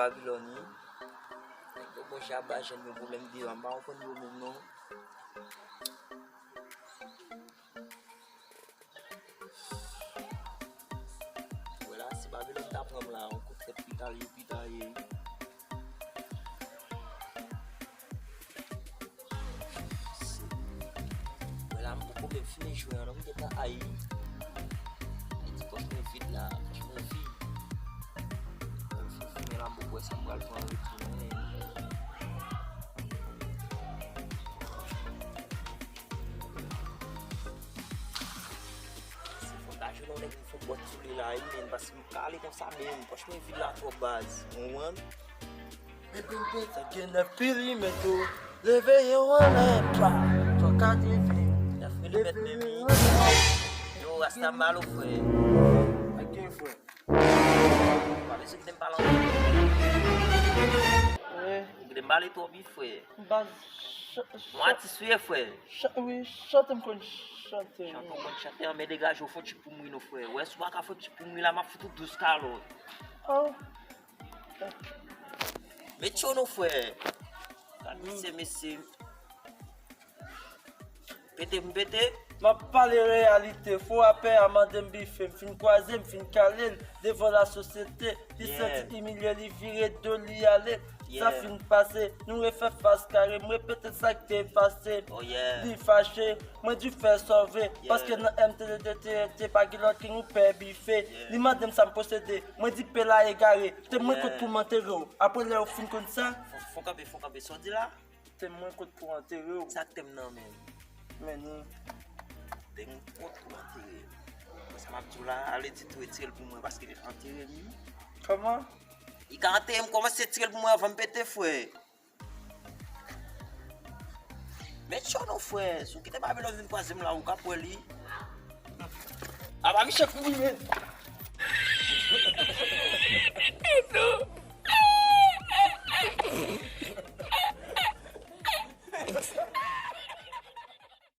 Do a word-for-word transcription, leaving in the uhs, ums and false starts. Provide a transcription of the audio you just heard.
Babilòn wi. Nèg yo bon jaba jèn yo pwoblèm deyò, m pa konprann yo menm non. Wè la, si Babilòn ta pran m la, yon kout tèt pita l ye, pita l ye. Wè la, m poko menm fini jwe an non, m gentan ayi. Li di pòch mwen vid la, pòch mwen vid. Mwen fin fimen la, m poko wè sa m pral pran retounen. Se fò ta jwenn yon nèg ki fè bòt sou li la, wi, men, paske m kale konsa menm, pòch mwen vid la twòp baz. Ou konprann? Bebe, bebe, sa gen nan pili, men tou. Leve yo anlè, pa. Twa ka leve. Leve yo anlè. Yo, Rasta Malo, frè. Ak gen frè. Pa bezwen kite m pale anpil. Ou kite m pale twòp wi, frè. Baz, ch- ch- Yon atis ou ye, frè. Ch- wi, chante m konn chante. Chante w konn chante, an, men degaje w fò ti pou m ri non, frè. Wè, si w pa ka fò ti pou m ri la, m ap fout ou douz kalòt. Oh. Met cho non, frè. Gad mesye, mesye. Pete m pete. M ap pale reyalite, fo rapè a mande m bife, m fin kwaze, m fin kale l devan lasosyete, li santi imilye, li vire do li ale. Sa fin pase, nou refè fas kare, m repete sa k te pase. Li fache, mwen di fè sove, paske nan M T D T T pa gen lòt ki nou pè bife. Li mande m sa m posede, mwen di pe la egare, te mwen kot pou m antere w. Apre lè yo fin konn sa. Fò kanpe, fò kanpe, sa w di la? Te mwen kot pou antere w. Sa k te m nan men m? Men ni. Te mwen kot pou antere m. Sa m ap di w la, ale di tou retire l pou mwen paske antere m wi. Kòman? Li ka antere m, kòmanse tire l pou mwen anvan m pete, frè. Met cho non, frè. Si w kite Babilòn vin kwaze m la, ou ka pran li. Apa misye kouri, men.